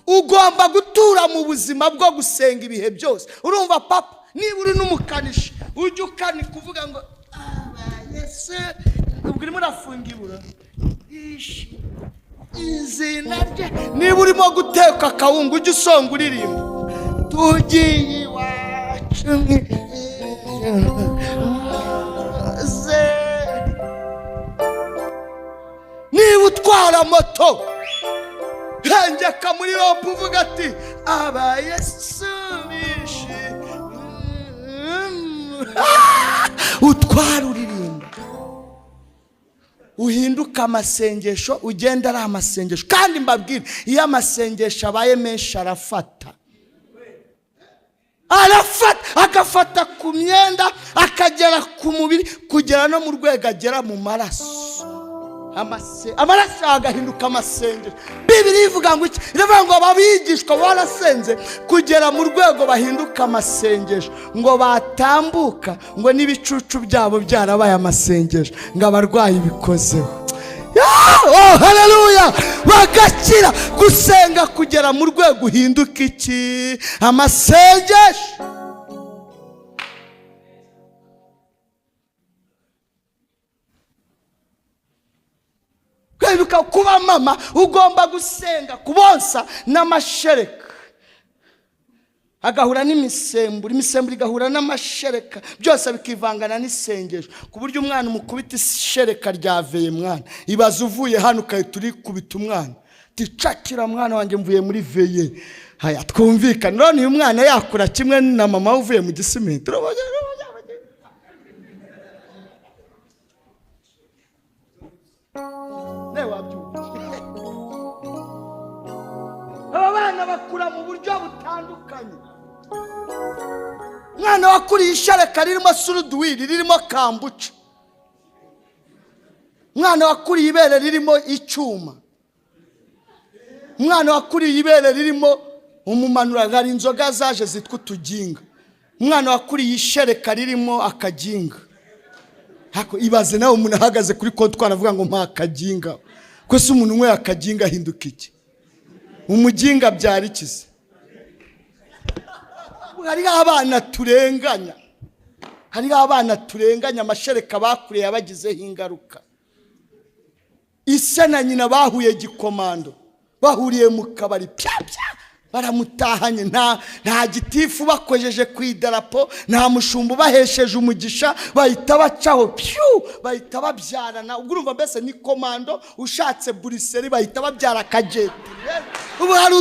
Ugomba gutura mu buzima bwo gusenga ibihe byose. Urumva papa, niba uri n'umukanishi ujya ukanika uvuga ngo Yesu, ubwo urimo urafunga ibura izina rye. Niba urimo guteka akawunga ujya usonga uririmba tugiye iwacu. Niba utwara moto hengeka muri rope uvuga ati aba Yesu bishi, utwara uririmba, uhinduka amasengesho, ugenda ari amasengesho. Kandi mbabwire, iyo amasengesho abaye menshi arafata, arafata, agafata ku myenda, akagera ku mubiri, kugera no mu rwego agera mu maraso. Amaraso agahinduka amasengesho. Bibiri ivuga ngo iki? Iravuga ngo ababigishwa barasenze kugera mu rwego bahinduka amasengesho, ngo batambuka ngo n'ibicucu byabo byarabaye amasengesho, ngo abarwayi bikozeho. Oh, haleluya, bagakira. Gusenga kugera mu rwego uhinduka iki? Amasengesho. Kwibuka kuba mama ugomba gusenga kubonsa n'amashereka agahura n'imisemburo, imisemburo igahura n'amashereka, byose bikivangana n'isengesho, ku buryo umwana umukubita ishereka ryaveye. Mwana, ibaze uvuye hano ugahita urikubita umwana, ticakira mwana wanjye mvuye muri veye. Haya twumvikane, none uyu mwana yakura kimwe na mama uvuye mu gisimenti? Aba bana bakura mu buryo butandukanye. Umwana wakuriye ishereka ririmo suruduwiri, ririmo kambuca, umwana wakuriye ibere ririmo icyuma, umwana wakuriye ibere ririmo umumanura, hari inzoga zaje zitwa utuginga, umwana wakuriye ishereka ririmo akaginga. Ibaze nawe umuntu ahagaze kuri kontwari avuga ngo mpa akaginga, ko se umuntu unyweye akaginga ahinduka iki? Umuginga abyara iki se? Hariho abana turenganya, hariho abana turenganya, amashereka bakuriye yabagizeho ingaruka. Ise na nyina bahuye gikomando, bahuriye mu kabari, pya pya baramutahanye, nta gitifu bakojeje ku idarapo, nta mushumba ubahesheje umugisha, bahita bacaho pyu, bahita babyarana. Ubwo urumva mbese ni komando ushatse buriseri, bahita babyara akajeti. Ubu hari